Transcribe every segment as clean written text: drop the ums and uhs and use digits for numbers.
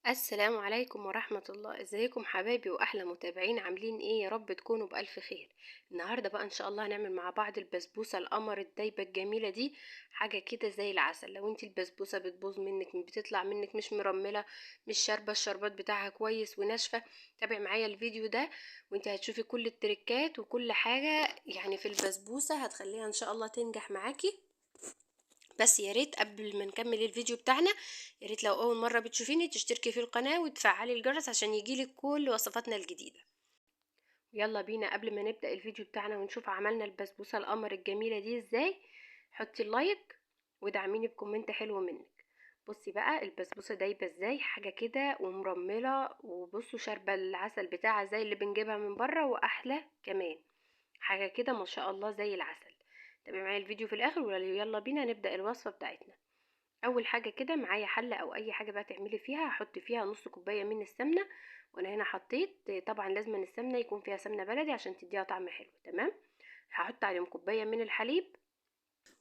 السلام عليكم ورحمة الله. ازيكم حبايبي واحلى متابعين، عاملين ايه؟ يا رب تكونوا بألف خير. النهاردة بقى ان شاء الله هنعمل مع بعض البسبوسة القمر الدايبة الجميلة دي، حاجة كده زي العسل. لو انت البسبوسة بتبوظ منك، بتطلع منك مش مرملة، مش شاربة الشربات بتاعها كويس وناشفة، تابع معايا الفيديو ده وانت هتشوفي كل التريكات وكل حاجة يعني في البسبوسة هتخليها ان شاء الله تنجح معاكي. بس يا ريت قبل ما نكمل الفيديو بتاعنا، يا ريت لو اول مرة بتشوفيني تشتركي في القناة وتفعلي الجرس عشان يجيلك كل وصفاتنا الجديدة. يلا بينا قبل ما نبدا الفيديو بتاعنا ونشوف عملنا البسبوسه القمر الجميلة دي ازاي. حطي ال like ودعميني ب comment حلو منك. بصي بقى البسبوسه دايبه ازاي، حاجة كده ومرمله، وبصوا شاربه العسل بتاعها زي اللي بنجيبها من بره واحلى كمان، حاجة كده ما شاء الله زي العسل. تابعي معايا الفيديو في الاخر ويلا بينا نبدا الوصفة بتاعتنا. اول حاجة كده معايا حله او اي حاجة بقى تعملي فيها، هحط فيها نص كوباية من السمنة، وانا هنا حطيت طبعا لازم السمنة يكون فيها سمنه بلدي عشان تديها طعم حلو. تمام، هحط عليهم كوباية من الحليب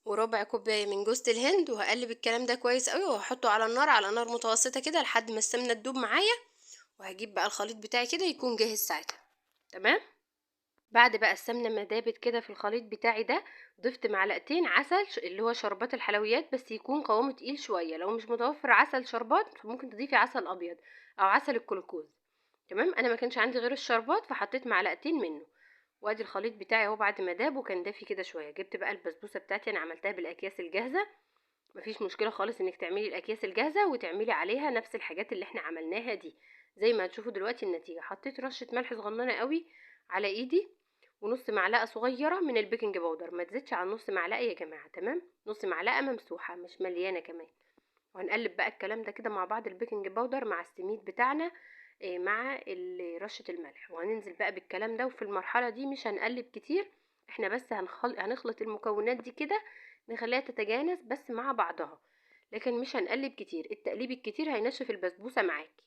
وربع كوباية من جوزة الهند، وهقلب الكلام ده كويس قوي وهحطه على النار على نار متوسطه كده لحد ما السمنة تدوب معايا، وهجيب بقى الخليط بتاعي كده يكون جاهز ساعتها. تمام، بعد بقى السمنة ما دابت كده في الخليط بتاعي ده، ضفت معلقتين عسل اللي هو شربات الحلويات، بس يكون قوامه تقيل شوية. لو مش متوفر عسل شربات ممكن تضيفي عسل ابيض او عسل الكلوكوز. تمام، انا ما كانش عندي غير الشربات فحطيت معلقتين منه. وادي الخليط بتاعي اهو بعد ما داب وكان دافي كده شوية. جبت بقى البسبوسه بتاعتي، انا عملتها بالاكياس الجاهزة، مفيش مشكلة خالص انك تعملي الاكياس الجاهزة وتعملي عليها نفس الحاجات اللي احنا عملناها دي زي ما هتشوفوا دلوقتي النتيجة. حطيت رشه ملح صغننه قوي على ايدي ونص معلقه صغيرة من ال baking powder، ما تزيدش عن نص معلقه يا جماعة. تمام، نص معلقه ممسوحة مش مليانة كمان. وهنقلب بقى الكلام ده كده مع بعض، ال baking powder مع السميد بتاعنا مع رشه الملح، وهننزل بقى بالكلام ده. وفي المرحلة دي مش هنقلب كتير، احنا بس هنخلط المكونات دي كده نخليها تتجانس بس مع بعضها، لكن مش هنقلب كتير. التقليب الكتير هينشف البسبوسه معاكي.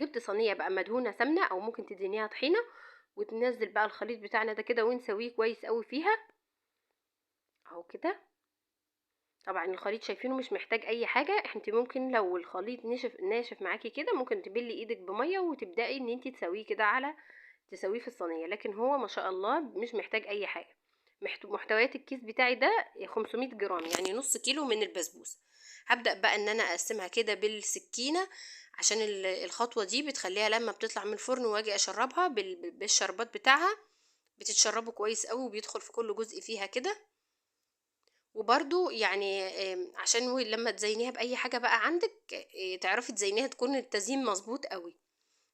جبت صينية بقى مدهونه سمنه او ممكن تدهنيها طحينه، وتنزل بقى الخليط بتاعنا ده كده ونسويه كويس قوي فيها اهو كده. طبعا الخليط شايفينه مش محتاج اي حاجة، انت ممكن لو الخليط ناشف معاكي كده ممكن تبلي ايدك بميه وتبداي ان انت تسويه كده على تسويه في الصينية، لكن هو ما شاء الله مش محتاج اي حاجة. محتويات الكيس بتاعي ده 500 جرام، يعني نص كيلو من البسبوسه. هبدا بقى ان انا اقسمها كده بالسكينة عشان الخطوة دي بتخليها لما بتطلع من الفرن واجي اشربها بالشربات بتاعها بتتشربه كويس قوي وبيدخل في كل جزء فيها كده. وبرده يعني عشان لما تزينيها باي حاجة بقى عندك تعرفي تزينيها تكون التزيين مظبوط قوي،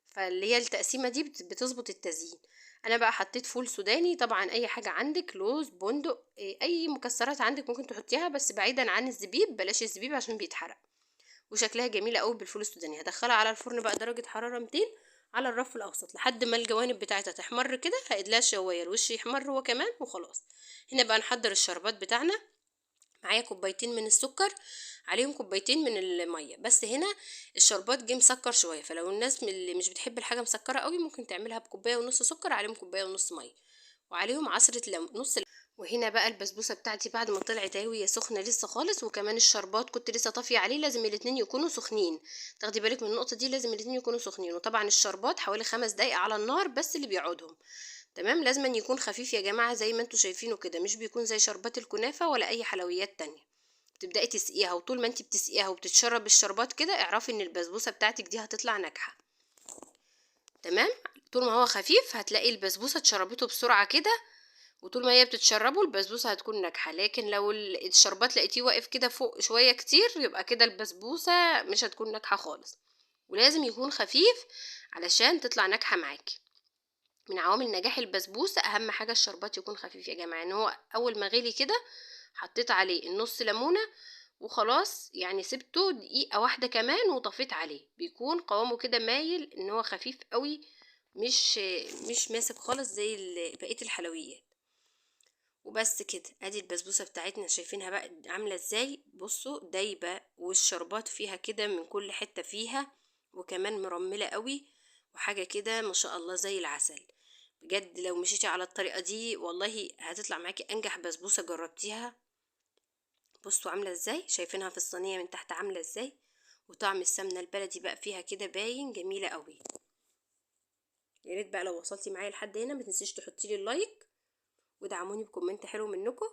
فاللي هي التقسيمه دي بتظبط التزيين. انا بقى حطيت فول سوداني، طبعا اي حاجة عندك، لوز، بندق، اي مكسرات عندك ممكن تحطيها، بس بعيدا عن الزبيب، بلاش الزبيب عشان بيتحرق. وشكلها جميلة قوي بالفول السوداني. هدخلها على الفرن بقى درجه حرارة 200 على الرف الاوسط لحد ما الجوانب بتاعتها تحمر كده، هقدلها شوية الوش يحمر هو كمان وخلاص. هنا بقى نحضر الشربات بتاعنا. معايا كوبايتين من السكر عليهم كوبايتين من المية، بس هنا الشربات جه مسكر شوية، فلو الناس اللي مش بتحب الحاجة مسكره قوي ممكن تعملها بكوبايه ونص سكر عليهم كوباية ونص مية، وعليهم عصره ليمون نص. وهنا بقى البسبوسه بتاعتي بعد ما طلعت اهي وهي سخنة لسه خالص، وكمان الشربات كنت لسه طافية عليه، لازم الاتنين يكونوا سخنين، تاخدي بالك من النقطة دي، لازم الاتنين يكونوا سخنين. وطبعا الشربات حوالي 5 دقايق على النار بس اللي بيقعدهم. تمام، لازم أن يكون خفيف يا جماعة زي ما انتوا شايفينه كده، مش بيكون زي شربات الكنافه ولا اي حلويات تانية. تبداي تسقيها، وطول ما انت بتسقيها وبتتشرب الشربات كده اعرفي ان البسبوسه بتاعتك دي هتطلع ناجحة. تمام، طول ما هو خفيف هتلاقي البسبوسه اتشربته بسرعة كده، وطول ما هي بتتشربه البسبوسه هتكون ناجحة. لكن لو الشربات لقيتيه واقف كده فوق شوية كتير يبقى كده البسبوسه مش هتكون ناجحة خالص. ولازم يكون خفيف علشان تطلع ناجحة معاكي. من عوامل نجاح البسبوسه اهم حاجة الشربات يكون خفيف يا جماعة. ان هو اول ما غلي كده حطيت عليه النص ليمونه وخلاص، يعني سبته دقيقة واحدة كمان وطفيت عليه، بيكون قوامه كده مايل ان هو خفيف قوي، مش ماسك خالص زي بقية الحلويات. وبس كده ادي البسبوسه بتاعتنا شايفينها بقى عامله ازاي. بصوا دايبه والشربات فيها كده من كل حتة فيها، وكمان مرمله قوي وحاجه كده ما شاء الله زي العسل. بجد لو مشيتي على الطريقة دي والله هتطلع معاكي انجح بسبوسه جربتيها. بصوا عامله ازاي، شايفينها في الصينية من تحت عامله ازاي، وطعم السمنة البلدي بقى فيها كده باين، جميلة قوي. يا ريت بقى لو وصلتي معايا لحد هنا ما تنسيش تحطي لي ال like ودعموني ب comment حلو منكم،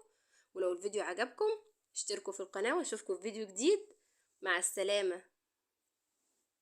ولو الفيديو عجبكم اشتركوا في القناة، واشوفكم في فيديو جديد. مع السلامة.